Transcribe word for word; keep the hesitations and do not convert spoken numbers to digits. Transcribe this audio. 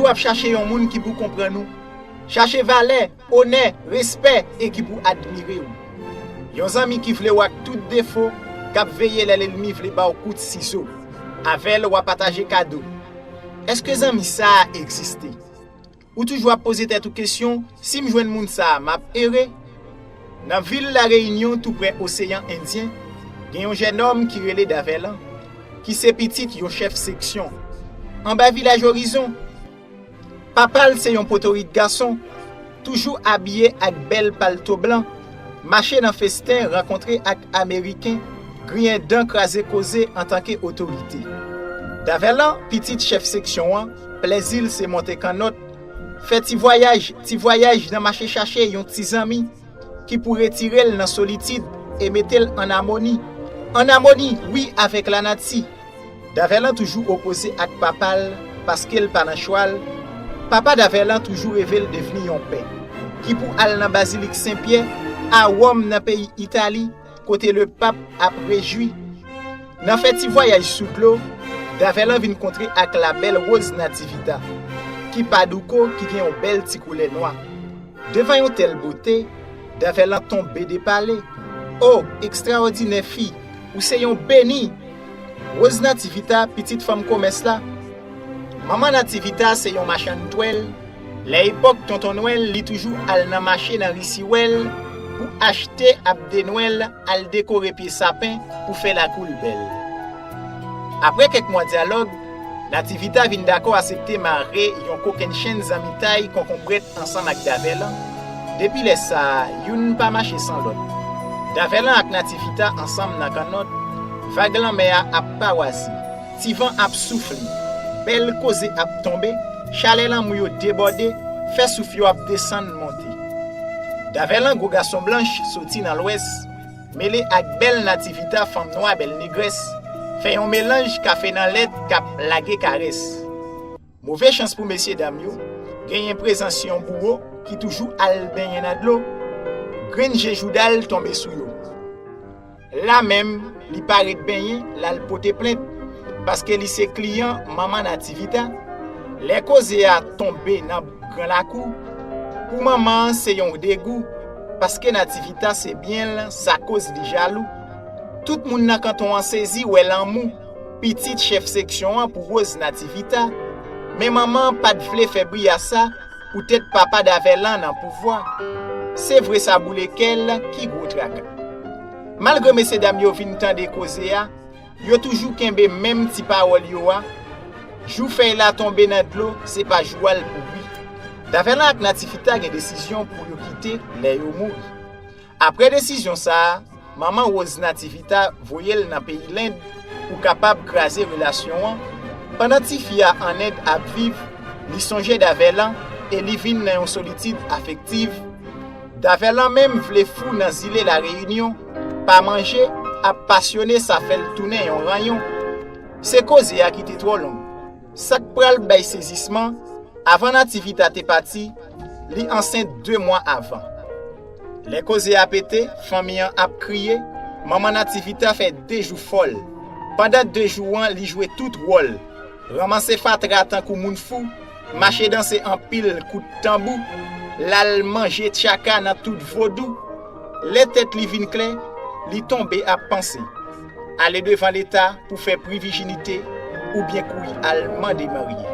Ap chache yon moun ki pou konprann ou. Chache valè, onè, respè e ki pou admire w. Yon zanmi ki vle w ak tout defo, k ap veye lè lènmi vle ba w kout sizo. Avè l, w ap pataje kado. Èske zanmi sa a egziste? Ou toujou ap poze tèt ou kesyon, si m jwenn moun sa a, m ap ere? Nan vil La Reyinyon, tou prè Oseyan Endyen, gen yon jènòm ki rele Davèlan, ki se pitit yon chèf seksyon. Anba Vilaj Orizon, papa l se yon potorik gason, toujou abiye ak bèl palto blan, mache nan festen, rankontre ak Ameriken, griyen dan, kraze koze antanke otorite. Davèlan, pitit chèf seksyon an, plèzi l se monte kannòt, fè ti vwayaj, ti vwayaj nan mache chache yon ti zanmi ki pou retire l nan solitid e mete l ann amoni. Ann amoni, wi, avèk lanati. Davèlan toujou opoze ak papa l, paske l pa nan chwa l. Papa Davèlan toujou reve l devni yon pè, ki pou al nan Bazilik Sen Pyè, a Wòm, nan peyi Itali, kote Lepap ap rejwi. Nan fè ti vwayaj sou dlo, Davèlan vin kontre ak la bèl Woz Nativita, ki pa douko, ki gen yon bèl ti koulè nwa. Devan yon tèl bote, Davèlan tonbe de pale. O, ekstraòdinè fi, ou se yon beni! Woz Nativita, pitit fanm komès la. Manman Nativita se yon machann twèl. Lè epòk Tonton Nwèl, li toujou al nan mache nan ri Siwèl pou achte ap de nwèl, al dekore pye sapen pou fè lakou l bèl. Apre kèk mwa dyalòg, Nativita vin dakò asepte mare yon kokennchenn zanmitay konkonbrèt ansanm ak Davèlan. Depi lè sa a, youn pa mache san lòt. Davèlan ak Nativita ansanm nan kannòt, vag lanmè a ap pawaze, ti van ap soufle, bèl koze ap tonbe, chalè lanmou yo debòde, fè souf yo ap desann monte. Davèlan gwo gason blanch soti nan Lwès, mele ak bèl Nativita fanm nwa bèl negrès, fè yon melanj kafe nan lèt k ap lage karès. Move chans pou mesye dam yo, genyen prezans yon bouwo ki toujou al benyen nan dlo, grenn je jouda l tonbe sou yo. La menm, li pa ret benyen, l al pote plent, paske li se kliyan manman Nativita. Lè koze a tonbe nan gran lakou, pou manman an se yon degou, paske Nativita se byen l, sa koz li jalou. Tout moun nan kanton an sezi wè lanmou pitit chèf seksyon an pou Woz Nativita, men manman an pa t vle fè bri a sa poutèt papa Davèlan nan pouvwa. Se vre, sa boule kè l, ki gwo traka. Malgre mesye dam yo vin tande koze a, yo toujou kenbe menm ti pawòl yo a: jou fèy la tonbe nan dlo, se pa jou a l pou bwi. Davèlan ak Nativita gen desizyon pou yo kite lè yo mouri. Apre desizyon sa a, manman Woz Nativita voye l nan peyi Lend pou kapab kraze relasyon an. Pandan tifi a an End ap viv, li sonje Davèlan e li vin nan yon solitid afektiv. Davèlan menm vle fou nan zile La Reyinyon, pa manje, ap pasyone, sa fè l tounen yon ranyon. Se koze a ki te twò long. Sa k pral bay sezisman, avan Nativita te pati, li ansent de mwa avan. Lè koze a pete, fanmi an ap kriye, manman Nativita fè de jou fòl. Pandan de jou an, li jwe tout wòl. Ranmase fatra tankou moun fou, mache danse anpil kout tanbou, l al manje tchaka nan tout vodou. Lè tèt li vin klè, li tonbe ap panse. Ale devan Leta pou fè pri vijinite oubyen kouri al mande marye.